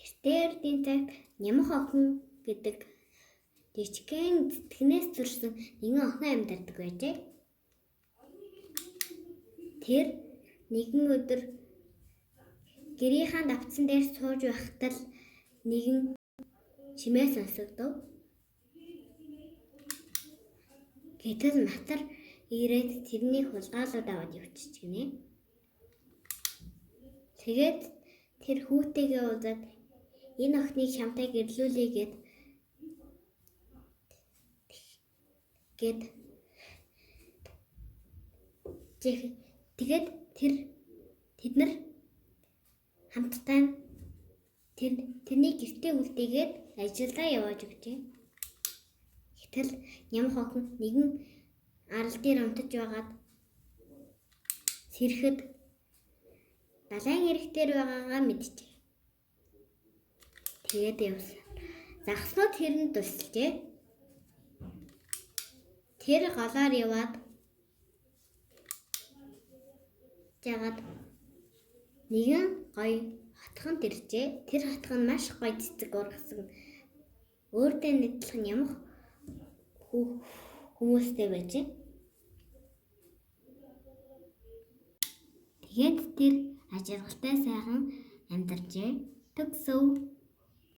Эртээ эрдийн цагт Нямх охин гэдэг жижигхэн зүтгэнээс төрсэн нэгэн охин амьдардаг байжээ. Тэр нэгэн өдөр гэрийнхаа давтсан дээр сууж байхдаа л нэгэн чимээ сонсогдов. Гэтэл матар ирээд тэрнийг хулгайлаад аваад явчих гинэ. Тэгээд тэр хүүтэйгээ уулзаад энэ охиныг чамтай гэрлүүлье гэд тэгээд тэд нар хамтдаа тэрнийг гэртээ үлдээгээд ажилдаа яваад өгчээ. Гэтэл Нямх охин нэгэн арал дээр унтаж байгаад сэрэхэд далайн эрэг дээр байгаагаа мэджээ. Тэгээд явсан. Загснууд тэрэнд тусалжээ. Тэр голоор яваад жагаад нэгэн гоё хотхонд иржээ. Тэр хотхон нь маш гоё цэцэг ургасан. Өөртөө адилхан ямх хүмүүстэй байжээ. Тэгээд тэр ажиргалтай сайхан амьдарчээ. Төгсөв.